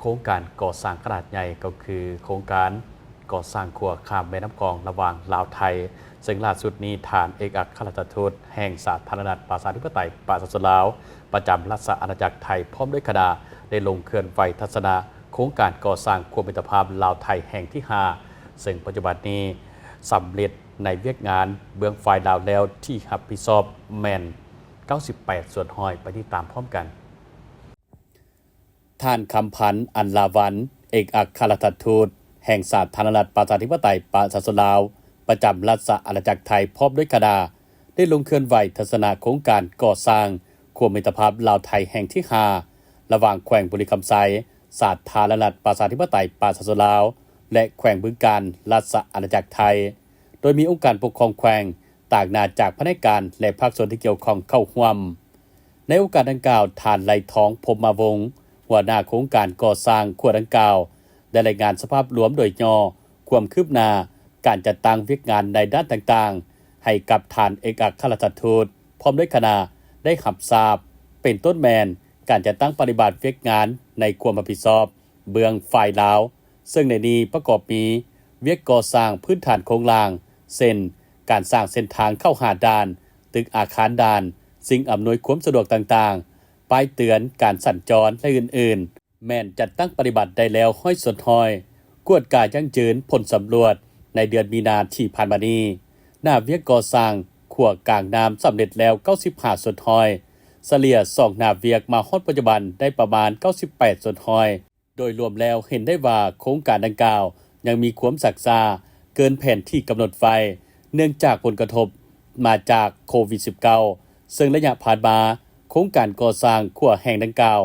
ໂຄງການກໍ່ສ້າງຂະໜາດໃຫຍ່ ກໍຄືໂຄງການກໍ່ສ້າງຂົວຂ້າມແມ່ນ້ຳຂອງລະຫວ່າງລາວ-ໄທ, ເຊິ່ງລ່າສຸດນີ້ ທ່ານເອກອັກຄະລັດຖະທູດແຫ່ງສາທາລະນະລັດປະຊາທິປະໄຕປະຊາຊົນລາວ ປະຈຳລາຊະອານາຈັກໄທ ພ້ອມດ້ວຍຄະນະ ໄດ້ລົງເຄື່ອນໄຫວທັດສະນະໂຄງການກໍ່ສ້າງຂົວມິດຕະພາບລາວ-ໄທແຫ່ງທີຫ້າ ເຊິ່ງປັດຈຸບັນນີ້ສຳເລັດໃນວຽກງານເບື້ອງຝ່າຍລາວແລ້ວ ທີ່ຮັບຜິດຊອບແມ່ນເກົ້າສິບແປດສ່ວນຮ້ອຍ ໄປຕິດຕາມພ້ອມກັນ. ທ່ານ ຄຳພັນ ອັນລາວັນ ເອກອັກຄະລັດຖະທູດແຫ່ງສາທາລະນະລັດປະຊາທິປະໄຕປະຊາຊົນລາວ ປະຈຳລາຊະອານາຈັກໄທ ພ້ອມດ້ວຍຄະນະ ໄດ້ລົງເຄື່ອນໄຫວທັດສະນະໂຄງການກໍ່ສ້າງຂົວມິດຕະພາບລາວ-ໄທແຫ່ງທີຫ້າ ລະຫວ່າງແຂວງບໍລິຄຳໄຊ ສາທາລະນະລັດປະຊາທິປະໄຕປະຊາຊົນລາວ ແລະ ແຂວງບຶງການ ລາຊະອານາຈັກໄທ, ໂດຍມີອົງການປົກຄອງແຂວງ, ຕາງໜ້າຈາກພະແນກການ ແລະ ພາກສ່ວນທີ່ກ່ຽວຂ້ອງເຂົ້າຮ່ວມ. ໃນໂອກາດດັ່ງກ່າວ, ທ່ານ ໄລທອງ ພົມມະວົງ ຫົວໜ້າໂຄງການກໍ່ສ້າງຂົວດັ່ງກ່າວ ໄດ້ລາຍງານສະພາບລວມໂດຍຫຍໍ້, ຄວາມຄືບໜ້າການຈັດຕັ້ງວຽກງານໃນດ້ານຕ່າງໆ ໃຫ້ກັບທ່ານເອກອັກຄະລັດຖະທູດ ພ້ອມດ້ວຍຄະນະໄດ້ຮັບຊາບ, ເປັນຕົ້ນແມ່ນການຈັດຕັ້ງປະຕິບັດວຽກງານໃນຄວາມຮັບຜິດຊອບເບື້ອງຝ່າຍລາວ, ເຊິ່ງໃນນີ້ປະກອບມີ ວຽກກໍ່ສ້າງພື້ນຖານໂຄງລ່າງ ເຊັ່ນ ການສ້າງເສັ້ນທາງເຂົ້າຫາດ່ານ, ຕຶກອາຄານດ່ານ, ສິ່ງອຳນວຍຄວາມສະດວກຕ່າງໆ, ປ້າຍເຕືອນການສັນຈອນ ແລະ ອື່ນໆ ແມ່ນຈັດຕັ້ງປະຕິບັດໄດ້ແລ້ວຮ້ອຍສ່ວນຮ້ອຍ, ກວດກາຢັ້ງຢືນຜົນສຳຫຼວດໃນເດືອນມີນາທີ່ຜ່ານມານີ້, ໜ້າວຽກກໍ່ສ້າງຂົວກາງນ້ຳສຳເລັດແລ້ວເກົ້າສິບຫ້າສ່ວນຮ້ອຍ, ສະເລ່ຍສອງໜ້າວຽກມາຮອດປັດຈຸບັນໄດ້ປະມານເກົ້າສິບແປດສ່ວນຮ້ອຍ. ໂດຍລວມແລ້ວເຫັນໄດ້ວ່າໂຄງການດັ່ງກ່າວຍັງມີຄວາມຊັກຊ້າເກີນແຜນທີ່ກຳນົດໄວ້ ເນື່ອງຈາກຜົນກະທົບມາຈາກໂຄວິດສິບເກົ້າ ເຊິ່ງໄລຍະຜ່ານມາ ໂຄງການກໍ່ສ້າງຂົວແຫ່ງດັ່ງກ່າວ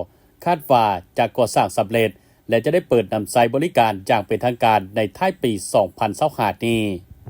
ຄາດວ່າຈະກໍ່ສ້າງສຳເລັດ ແລະ ຈະໄດ້ເປີດນຳໃຊ້ບໍລິການຢ່າງເປັນທາງການໃນທ້າຍປີສອງພັນຊາວຫ້ານີ້.